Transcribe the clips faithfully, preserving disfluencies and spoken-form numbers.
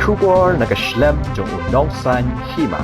Khubor na ka shlem jong u Nongsaiñ Hima.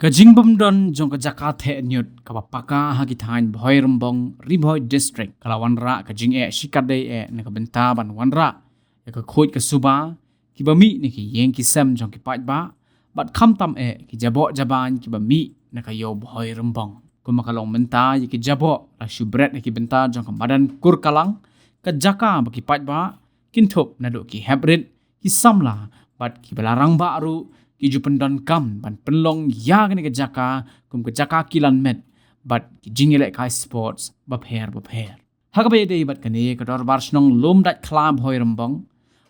Ka jingbymdon jong ka jaka theh ñiut kaba paka ha ki thaiñ Bhoi Rymbong, Ri Bhoi District, ka la wanrah ka jingeh shikatdei eh na ka bynta ban wanrah ïa ka khuid ka suba, kiba mih na ki ïing ki sem jong ki paidbah, bad khamtam eh ki jaboh jabañ kiba mih na ka ïew Bhoi Rymbong. Kumba ka long mynta, ïa ki jaboh la shu bret ha ki bynta jong ka madan Kurkalang, ka jaka ba ki paidbah kin thup naduh ki heprit, ki samla, bad kiba la rangbah ruh ki ju pyndonkam ban pynlong ïa kane ka jaka kum ka jaka kilan met bad ki jingïalehkai sports bapher bapher. Ha kaba ïadei bad kane, ka Dorbar Shnong Lumdaitkhla Bhoi Rymbong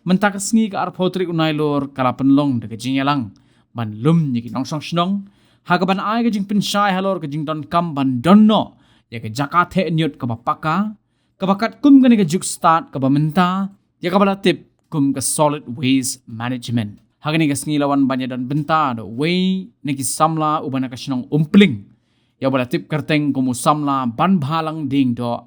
mynta ka sngi, ka arphew tarik u Nailur, ka la pynlong da ka jingïalang ban lum ïa ki nongshong shnong ha kaban ai ka jingpynshai halor ka jingdonkam ban don noh ïa ka jaka theh ñiut kaba paka, kaba katkum kane ka juk stad kaba mynta, ïa kaba la tip kum ka Solid Waste Management. Ha kane ka sngi la wan ban ïadon bynta da uwei na ki samla uba na ka shnong Umpling, ïa uba la tip kyrteng kum u samla Banbhalang Diengdoh,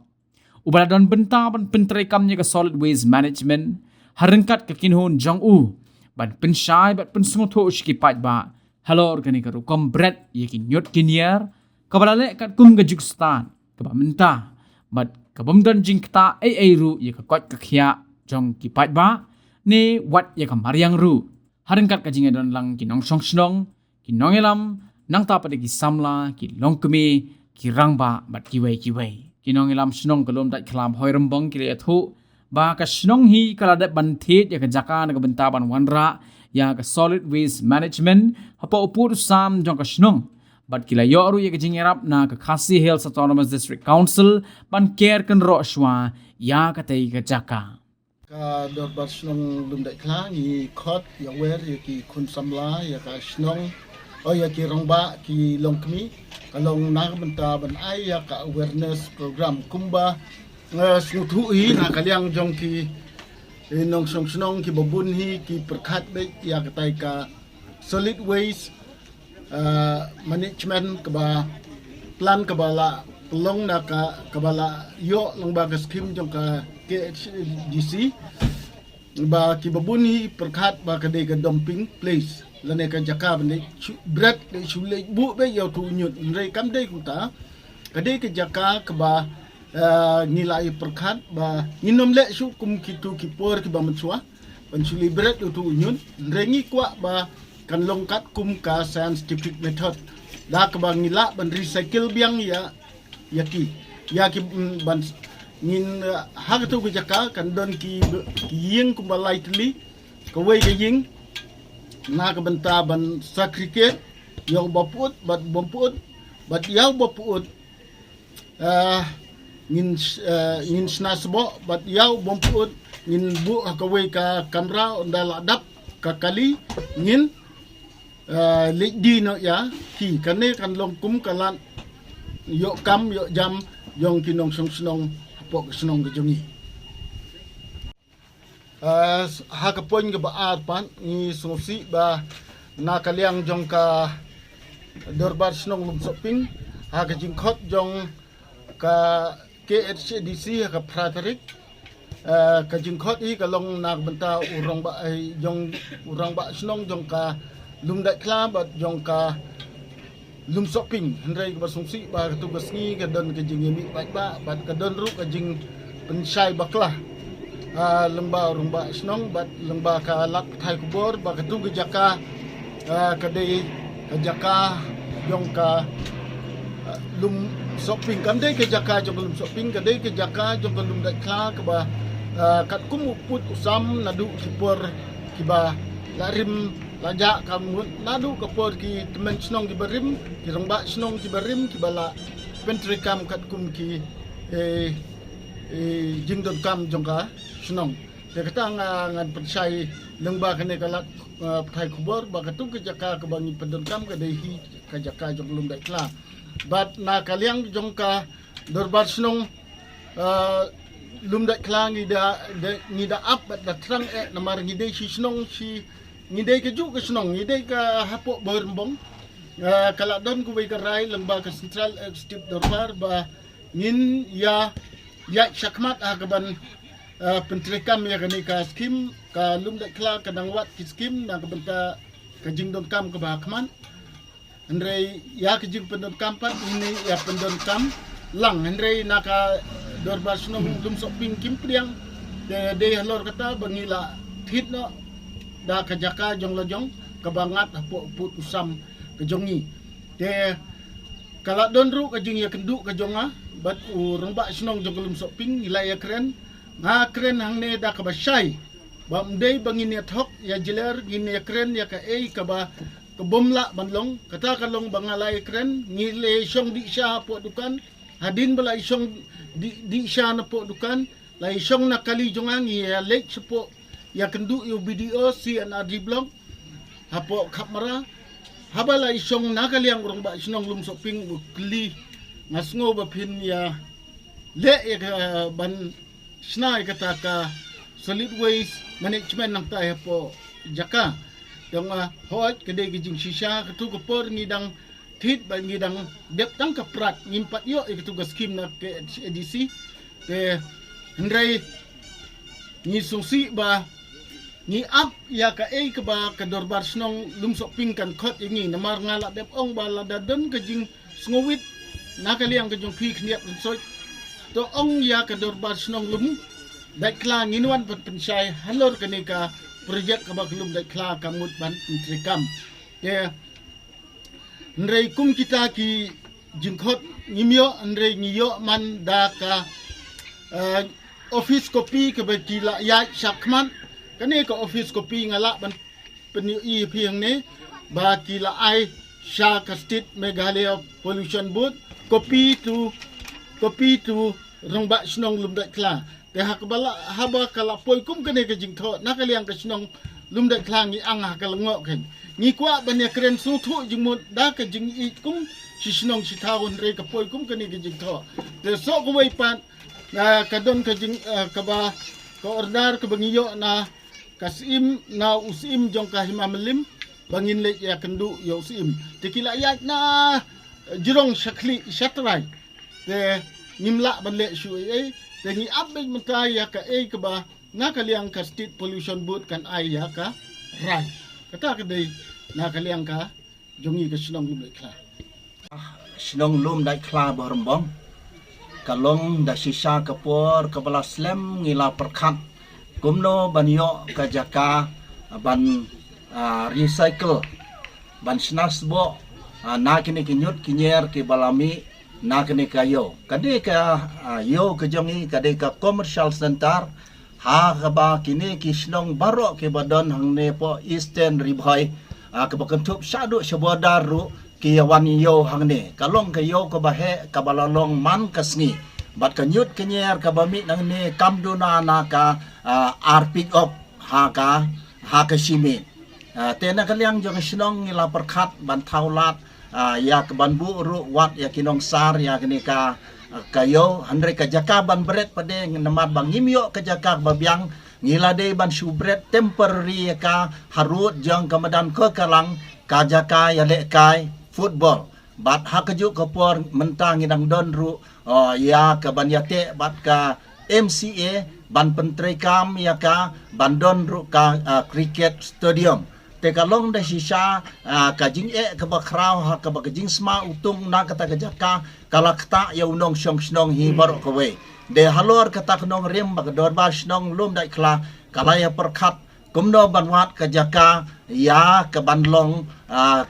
uba la don bynta ban pyntreikam ïa ka Solid Waste Management ha ryngkat ka kynhun jong u, ban pynshai bad pynsngewthuh sha ki paidbah halor kane ka rukom bret ïa ki ñiut ki ñiar, kaba la leh katkum ka juk stad kaba mynta, bad ka bym don jingktah ei ei ruh ïa ka koit ka khiah jong ki paidbah ne wat ïa ka mariang ruh. Ha ryngkat ka jingïadon lang ki nongshong shnong, ki nongïalam, nangta pat de ki samla, ki longkmie, ki rangbah bad kiwei kiwei. Ki nongïalam shnong ka Lumdaitkhla Bhoi Rymbong ki la ïathuh ba ka shnong hi ka la dep ban thied ïa ka jaka na ka bynta ban wanrah ïa ka Solid Waste Management hapoh u pud u sam jong ka shnong, bad ki la ïoh ruh ïa ka jingïarap na ka Khasi Hills Autonomous District Council ban ker kynroh shuwa ïa katei ka jaka. Ka Dorbar Shnong Lumdaitkhla ngi khot ïa wer ïa ki khun samla, ïa ka shnong, o ïa ki rangbah, ki longkmie, ka long na ka bynta ban ai ïa ka awareness program kumba, eh, sngewthuh hi na ka liang jong ki, eh, nongshong shnong kiba bun hi ki pyrkhat beit ïa katai ka solid waste, ah, management kaba plan kaba la pynlong na ka, kaba la ïoh lyngba ka skim jong ka K H A D C, ba kiba bun hi pyrkhat ba ka dei ka dumping place lane ka jaka ba dei shu bret, dei shu leit buh beit ïa utu u ñiut, hynrei kam dei kumta. Ka dei ka jaka kaba, ah, ngi la ïa pyrkhat ba ngin ym leh shuh kum kitu ki por kiba mynshuwa ban shu leit bret ïa utu u ñiut, hynrei ngi kwah ba kan long katkum ka scientific method, da kaba ngi lah ban recycle biang ïa, ïa ki, ïa ki, mm, ban ngin, uh, ha katu ka jaka kan don ki, ki ïing kumba lai tylli, kawei ka ïing na ka bynta ban segregate ïa uba pyut bad bym pyut, bad ïa uba pyut, ah, ngin, ah, ngin shna sboh, bad ïa u bym pyut ngin buh ha kawei ka kamra ynda la dap ka kali, ngin, ah, leit die noh ïa ki. Kane kan long kum ka lad ïoh kam ïoh jam jong ki nongshong shnong hapoh ka shnong ka jong ngi. Ah, ha ka point kaba ar pat, ngi sngewsih ba na ka liang jong ka Dorbar Shnong Lumsohping, ha ka jingkhot jong ka K H A D C ha ka phra tarik, ah, ka jingkhot hi ka long na ka bynta u rangbah, eh, jong u rangbah shnong jong ka Lumdaitkhla bad jong ka Lumsohping, hynrei kaba sngewsih ba katu ka sngi ka don ka jingïamih paidbah bad ka don ruh ka jingpynshai bakla, ah, lyngba u rangbah shnong bad lyngba ka lad pathai khubor ba katu ka jaka, ah, ka dei ka jaka jong ka, ah, Lumsohping, kam dei ka jaka jong ka Lumsohping, ka dei ka jaka jong ka Lumdaitkhla kaba, ah, katkum u pud u sam naduh ki por kiba la rim la jah, ka mut naduh ka por ki tymmen shnong kiba rim, ki rangbah shnong kiba rim, kiba la pyntreikam katkum ki, eh, eh, jingdonkam jong ka shnong. Te kata nga, ngan pynshai lyngba kane ka lad, eh, pathai khubor ba katu ka jaka kaba ngi pyndonkam ka dei hi ka jaka jong Lumdaitkhla. Bad na ka liang jong ka Dorbar Shnong, ah, Lumdaitkhla ngi da, da, ngi da ap bad da thrang eh namar ngi dei shi shnong shi, ngi dei kajuh ka shnong, ngi dei ka hapoh Bhoi Rymbong. Ah, ka la don kawei ka rai lyngba ka Central Executive Dorbar ba ngin ïa, ïa shakhmat ha kaban Uh, pyntreikam ïa kane ka skim, ka Lumdaitkhla ka dang wad ki skim na ka bynta ka jingdonkam kaba khmat. Hynrei ïa ka jingpyndonkam pat ngi ïa pyndonkam lang, hynrei na ka Dorbar Shnong Lumsohping kim pdiang. Te dei halor kata ba ngi la thied noh da ka jaka jong la jong kaba ngat hapoh pud u sam ka jong ngi. Te ka la don ruh ka jingïakynduh ka jong nga bad u Rangbah Shnong jong ka Lumsohping, ngi la ïakren. Nga kren hangne da kaba shai ba ym dei ba ngin ïa thok ïa jler, ngin ïakren ïa kaei kaba ka bym lah ban long. Kata ka long ba nga la ïakren, ngi la shong dih sha hapoh dukan. Hadien ba la shong dih, dih sha na poh dukan, la shong na kali jong nga, ngi ïa leit shapoh ïakynduh ïa u B D O C and R D block hapoh Khapmara. Haba la shong na ka liang u Rangbah Shnong Lumsohping u kylli, nga sngew ba phin ïa leh ïa ka ban shna ïa kata ka solid waste management nangta hapoh jaka. Te nga, hooid, ka dei ka jingshisha, katto ka por ngi dang thied ba ngi dang dep tang ka prat, ngim pat ïoh ïa katto ka skim na K H A D C. Te hynrei ngi sngewsih ba ngi ap ïa kaei kaba ka Dorbar Shnong Lumsohping kan khot ïa ngi, namar nga la dep ong ba lada don ka jingsngewrit na ka liang ka jong phi khyndiat khynsoit, to ong ïa ka Dorbar Shnong Lumdaitkhla, ngin wan ban pynshai halor kane ka project kaba ka Lumdaitkhla ka mut ban pyntreikam. Te hynrei kum kita ki jingkhot ngim ïoh, hynrei ngi ïoh man da ka, eh, office copy kaba ki la ïaid shakhmat. Kane ka office copy nga lah ban pynïohi ïa phi hangne ba ki la ai sha ka State Meghalaya Pollution Board, copy to, copy to Rangbah Shnong Lumdaitkhla. Te ha kaba la, haba ka la poi kum kane ka jingthoh na ka liang ka shnong Lumdaitkhla, ngi ang ha ka lyngngoh khein. Ngi kwah ban ïakren sngewthuh jingmut da ka jingïeit kum shi shnong shi thaw, hynrei ka poi kum kane ka jingthoh. Te soh kawei pat, ah, ka don ka jing, ah, kaba, ka order kaba ngi ïoh na ka Syiem, na u Syiem jong ka Hima Mylliem ba ngin leit ïakynduh ïa u Syiem. Te ki la ïaid na jrong sha khlieh sha trai. Te ngim lah ban leh shuh ei ei. Te ngi ap beit mynta ïa kaei kaba na ka liang ka State Pollution Board kan ai ïa ka rai. Kata ka dei na ka liang ka jong ngi ka shnong Lumdaitkhla. Shnong Lumdaitkhla Bahrembong, ka long da shisha ka por kaba la slem ngi la pyrkhat kumno ban ïoh ka jaka ban, ah, recycle, ban shna sboh, ah, na kine ki ñiut ki ñier kiba la mih na kane ka ïew. Ka dei ka, ah, ïew ka jong ngi ka dei ka commercial center, ha kaba kine ki shnong baroh kiba don hangne poh Eastern Ri Bhoi, ah, kaba kynthup shaduh sha border ruh ki ïa wan ïew hangne. Ka long ka ïew kaba heh, kaba la long man ka sngi. Bad ka ñiut ka ñier kaba mih nangne kam duna na ka, ah, ar pick up ha ka, ha ka shi miet. Ah, te na ka liang jong ka shnong ngi la pyrkhat ban thaw lad, ah, ïa ka ban buh ruh wat ïa ki nongsar ïa kane ka, ah, ka ïew, hynrei ka jaka ban bret pat de, namar ba ngim ïoh ka jaka ba biang, ngi la dei ban shu bret temporary ïa ka harud jong ka madan Koikarlang, ka jaka ïalehkai football. Bad ha kajuh ka por mynta ngi dang don ruh, oh, ïa ka ban ïateh bad ka M C A ban pyntreikam ïa ka ban don ruh ka, ah, cricket stadium. Te ka long da shisha, ah, ka jingeh kaba khraw ha kaba ka jingsma utung na kata ka jaka ka la ktah ïa u nongshong shnong hi baroh kawei. Te halor kata ka nongrim ba ka Dorbar Shnong Lumdaitkhla ka la ïa pyrkhat kumno ban wad ka jaka ïa ka ban long, ah,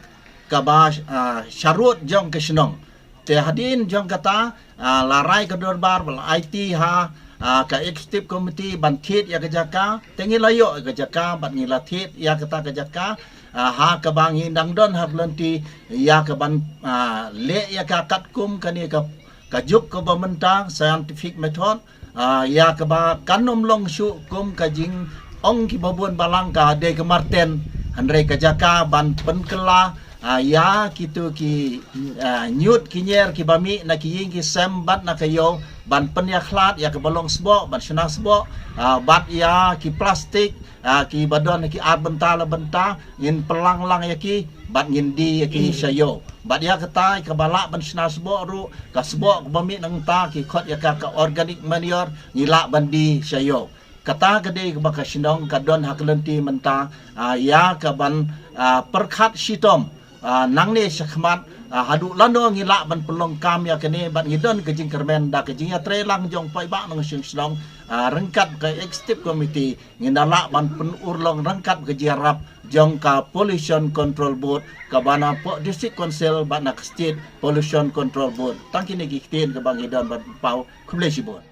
kaba, ah, sharud jong ka shnong. Te hadien jong kata, ah, la rai ka dorbar ba la aiti ha, ah, ka executive committee ban thied ïa ka jaka. Te ngi la ïoh ïa ka jaka bad ngi la thied ïa kata ka jaka, ah, ha kaba ngi dang don ha ka lynti ïa ka ban, ah, leh ïa ka katkum kane ka, ka juk kaba mynta scientific method. Ah, ïa kaba kan ym long shuh kum ka jingong kiba bun balang ka dei ka marten, hynrei ka jaka ban pynkylla, ah, ïa kito ki, ah, ñiut ki ñier kiba mih na ki ïing ki sem bad na ka ïew, ban pynïakhlad ïa kaba long sboh, ban shna sboh, ah, bad ïa ki plastik, ah, kiba don ki ar bynta la bynta, ngin pynlang lang ïa ki bad ngin die ïa ki sha ïew. Bad ïa kata kaba lah ban shna sboh ruh, ka sboh kaba mih nangta ki khot ïa ka, ka organic manure, ngi lah ban die sha ïew. Kata ka dei kaba ka shnong ka don ha ka lynti mynta, ah, ïa ka ban, ah, pyrkhat shitom, ah, nangne shakhmat, ah, haduh lano ngi lah ban pynlong kam ïa kane, bad ngi don ka jingkyrmen da ka jingïatreilang jong paidbah nongshong shnong, ah, ryngkat ka executive committee, ngin da lah ban pynurlong ryngkat ka jingïarap jong ka Pollution Control Board, kaba na pdeng District Council bad na ka State Pollution Control Board. Tang kine ki ktien kaba ngi don ban pynpaw. Khublei shibun.